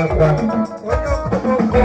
Ekwa. Onye okomoko.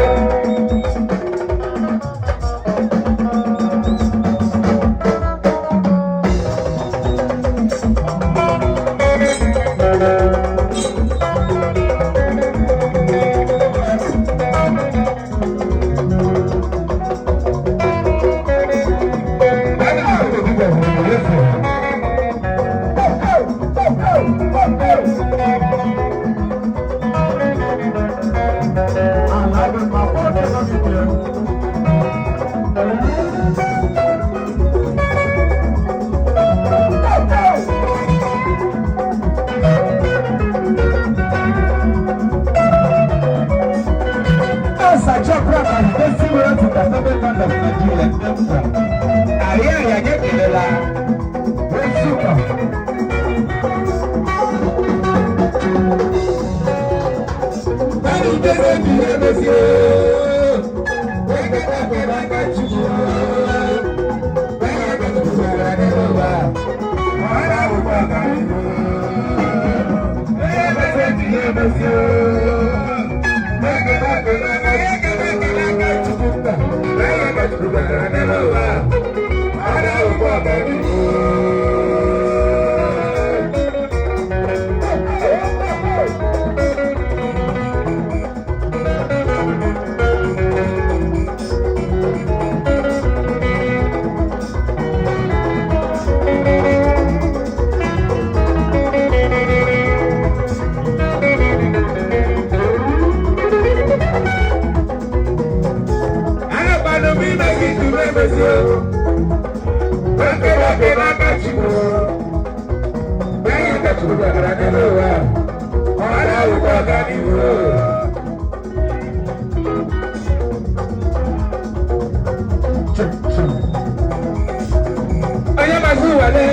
Onye mazụ wale,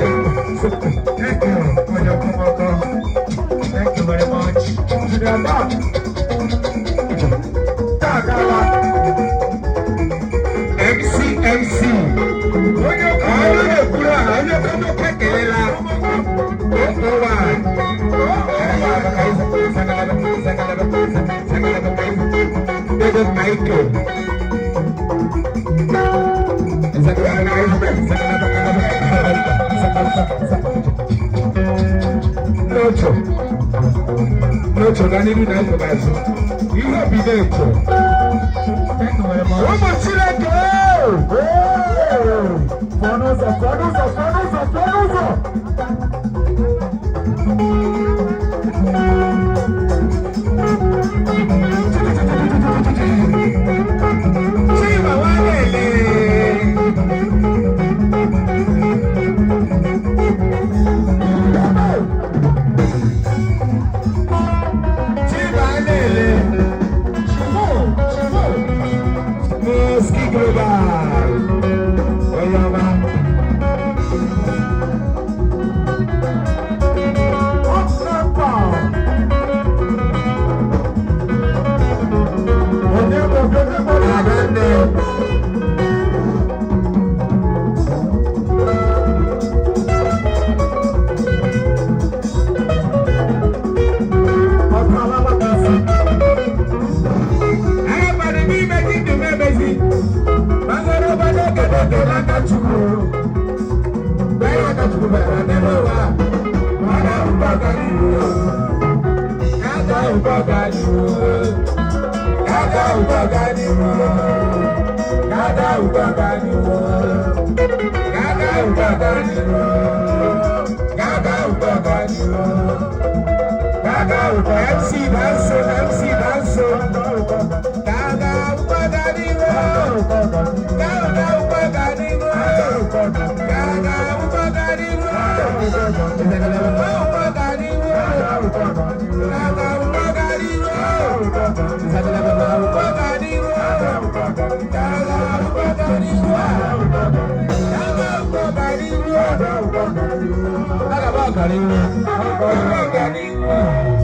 Thank you, onye okomoko. Thank you very much. Tagala. MC MC. Onye Ọrụ na-ekwuru ala onye okomoko ekelela. Ụwa. Ego Michael. N'otu. N'otu na n'ihu na ịpụ n'azụ. Ihe obi na-eto. Thank you very much. Ụmụ Chineke! Pụọ n'ụzọ, pụọ n'ụzọ, pụọ n'ụzọ, pụọ n'ụzọ. Chima Nwanele! Chima Nwanele! Chivo, Chivo. Mosque Global! Onye ọma! Hot temper. Onye bụ onye bụ Adanne! Ọkala bakasị. Abalị n'ime kingdom emezi. Mazoro obodo oge n'aka Chukwu. Bẹ́ẹ̀ aka Chukwu bịara n'ebe ụwa. Mana ụba ọganihu. Aka ụba ọganihu. Aka ụba ọganihu. Aka ụba ọganihu. Aka ụba ọganihu. Aka ụba ọganihu. Aka ụba MC Danso MC Danso. Gaga ụba ọganihu. Gaga ụba ọganihu. Gaga ụba ọganihu. Ụba ọganihu. Gaga ụba ọganihu. Ụba ọganihu. Gaga ụba ọganihu. Gaga ụba ọganihu. Gaga ụba ọganihu. Ụba ọganihu.